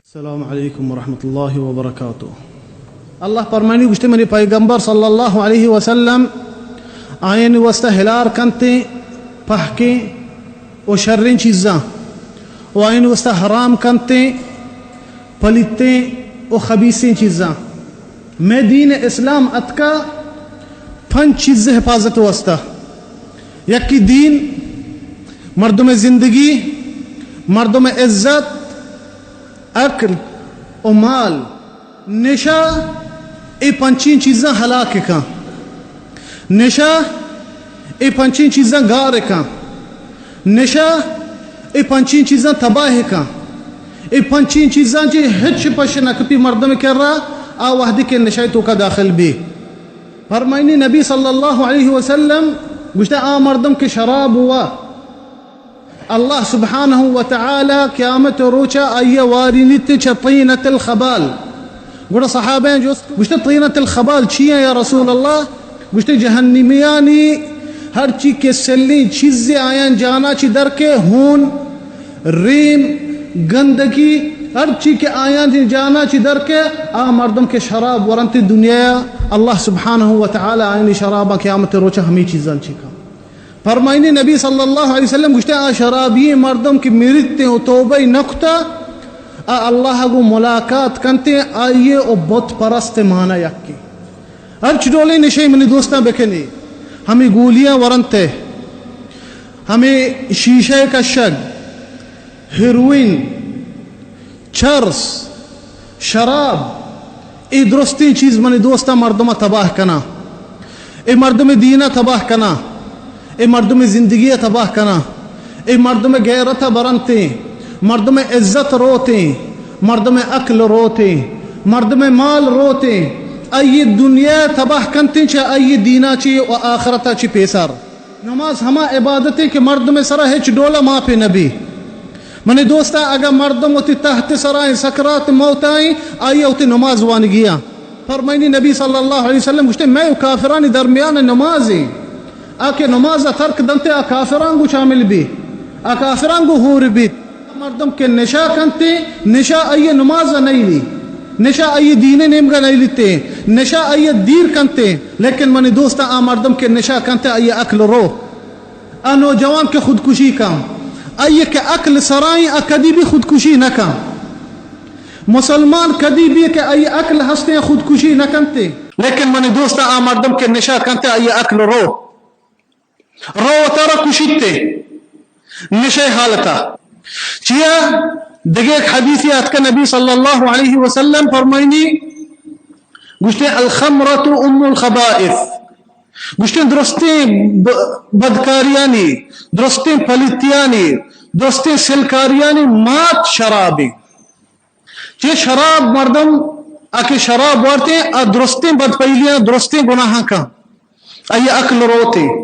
السلام علیکم ورحمۃ اللہ وبرکاتہ۔ اللہ پرمانی گوشتے، منی پیغمبر صلی اللہ علیہ وسلم آیانی واسطہ حلال کنتے پہکیں و شریں چیزاں، و آیانی واسطہ حرام کنتے پلیتیں و خبیثیں چیزاں۔ مئے دین اسلام اتکا پنچ چیز حفاظت واسطہ۔ یکی دین، مردم زندگی، مردم عزت، عقل و مال۔ نشہ اے پنچیں چیزاں ہلاک کن۔ نشہ اے پنچیں چیزاں گار کن۔ نشہ اے پنچیں چیزاں تباہ کن۔ اے پنچیں چیزاں چہ ہچ پش نہ کپی مردم کرا، آ وہدی کہ نشہ توکا داخل بی۔ فرمائنی نبی صلی اللہ علیہ وسلم گوشتے، آ مردم کہ شراب وا، اللہ سبحانہ و تعالی قیامت روچا آئی وارینیت چہ طینۃ الخبال۔ گڑا صحابہ جست گوشتے، طینۃ الخبال چی ایں یا رسول اللہ؟ گوشتے، جہنمیانی ہرچی کہ سلیں چیزے آیاں جانا چی درکے، ہون، ریم، گندگی، ہرچی کہ آیاں جانا چی درکے، آ مردم کہ شراب ورنت دنیا، اللہ سبحانہ و تعالی آیانی شراباں قیامت روچا ہمیں چیزاں چی کن۔ فرمائنی نبی صلی اللہ علیہ وسلم گوشتے، آ شرابی مردم کہ مریت و توبہ نکتا، آ اللہ گو ملاقات کنتے، آئیے و بت پرست مانا یکی۔ ہرچ ڈولیں نشے منی دوستاں بکنے، ہمیں گولیاں ورنتے، ہمیں شیشہ کشگ، ہیروئن، چرس، شراب، اے درستیں چیز منی دوستاں مردم تباہ کناں، اے مردم دین تباہ کناں، اے مردم زندگی تباہ کناں، اے مردم غیرت برنتیں، مردم عزت روتیں، مردم عقل روتیں، مردم مال روتیں، آئی دنیا تباہ کنتیں چہ آئی دینا چی و آخرتا چی پیسر۔ نماز ہما عبادتے کہ مردم سرا ہچ ڈولا ماپے نبی۔ منی دوستا، اگا مردم وتی تحت سرائیں سکرات موتائیں، آئی وتی نماز وانگیاں۔ فرمائنی نبی صلی اللہ علیہ وسلم گوشتے، مئے و کافرانی درمیان نمازیں۔ آ کہ نماز ترک دنتے، آ کافران گو شامل بی، آ کافران گو ہور بیت۔ مردم کہ نشہ کنتے، نشہ آئی نماز نیلی، نشہ آئی دین نیمگا نیلیتے، نشہ آئی دیر کنتے۔ لیکن منی دوستا، آ مردم کہ نشہ کنتے، آئی عقل رو۔ آ نوجوان کہ خودکشی کن، آئی کہ عقل سرائیں، آ کدی بھی خودکشی نہ کن۔ مسلمان کدی بھی کہ آئی عقل ہستیں خودکشی نہ کنتے۔ لیکن منی دوستا، آ مردم کہ نشہ کنتے، آئی عقل رو۔ رو وتارا کشیتے نشے حالتا۔ چیا؟ دگہ ایک حدیثی آتکا نبی صلی اللہ علیہ وسلم فرمائنی، گوشتے، الخمرۃ ام الخبائث۔ گوشتے، درستیں ب-، بدکاریانی، درستیں پلیتیانی، درستیں سلکاریانی مات شرابیں۔ چہ شراب مردم آ کہ شراب وارتیں، آ درستیں بدپیلیاں، درستیں گناہاں کن۔ آئی عقل روتیں۔